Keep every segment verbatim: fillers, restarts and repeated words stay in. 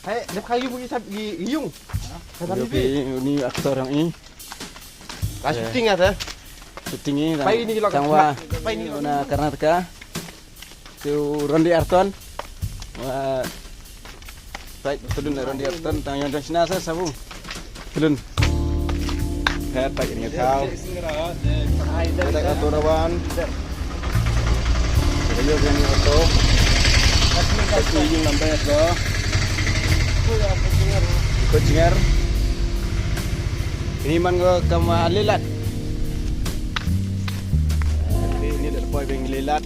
Hai, dep ka yung, yung, yung. Kata Yopi, ini actor yang ini. Ka shooting ada. Shooting ini. Pai ini lo. Tangwa. Pai ini lo. Na Karnataka. Tu Randy Orton. Wa. Pai, tulun Randy Orton, tang yang dah sina sa sabu. Tulun. Her pai ini kau. Ada kau tu rawan. Ada juga ni auto. Tapi yung lambai tu. Ikut jingar. Ini man ko kama lilat. Ini dah poi beng lilat.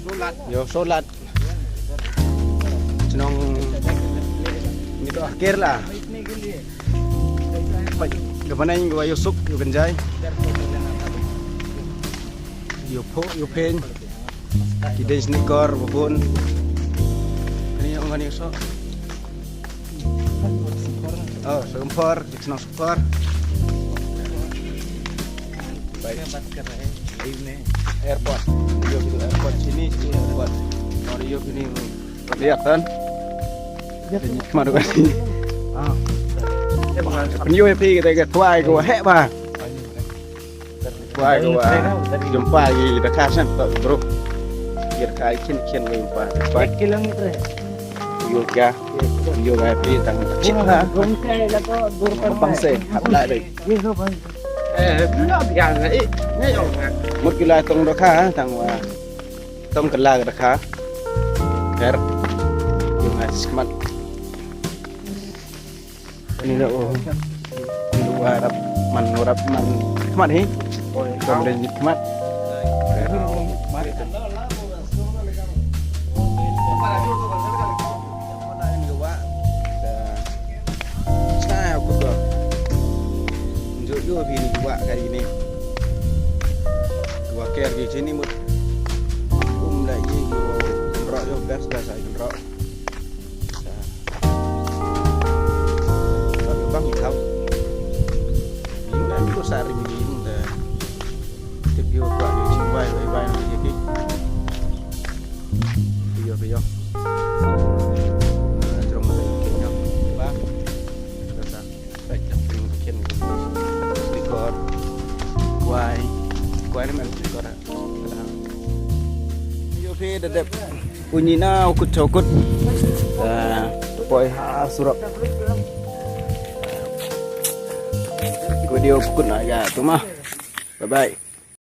Solat. Yo solat. Chnong ni to akhir lah. Pai, ka banai ko yo suk, yo ganjai. Yo pho, yo phen. Ki dei sneaker, babun. Kani yo ngani so. Oh, sempor, ki chnong sempor. Pai. Airport. Yo ki airport sini, sini airport. Yo ki ni. Lihat kan? Madu kan? Ah. Pynyoh ïa phi kita ka kwai ko heh ba. Kwai ko ba. Jumpa lagi kita kasan tak bro. Kita kai kin kin jumpa. Kwai kilometer. Yoga. Yoga phi tang chik ha. Bang se hap la dei. Eh, pula biang eh. Ni ong. Mut kila tong dohkha tang wa. Tong kala ka daka. Ker. Yung nga smat. Ni na o. Ni wa rap man rap man. Khmat hi. Tong den khmat. Sa ko ko. Njo yo bi ni wa ka ni. Wa ker gi sini mut. Um la yi yo. Ro yo best best ai ro. Sa. Bang bang ni kau. Ni na ni ko sa ri ni da. Tip yo wa ni si bai bai bai ni ki. Phi ïoh, phi ïoh. Ah, jrong na ki ïoh. Ba. Ka sa. Baik, dah phi ïoh ki ïoh. Sneaker. Kwai. Kwai ni man sneaker, ah. Phi ïoh, phi da dep. Unyi na ukut chokut. Ah, poi ha surap. Video pukut na ya tu mah. Bye bye.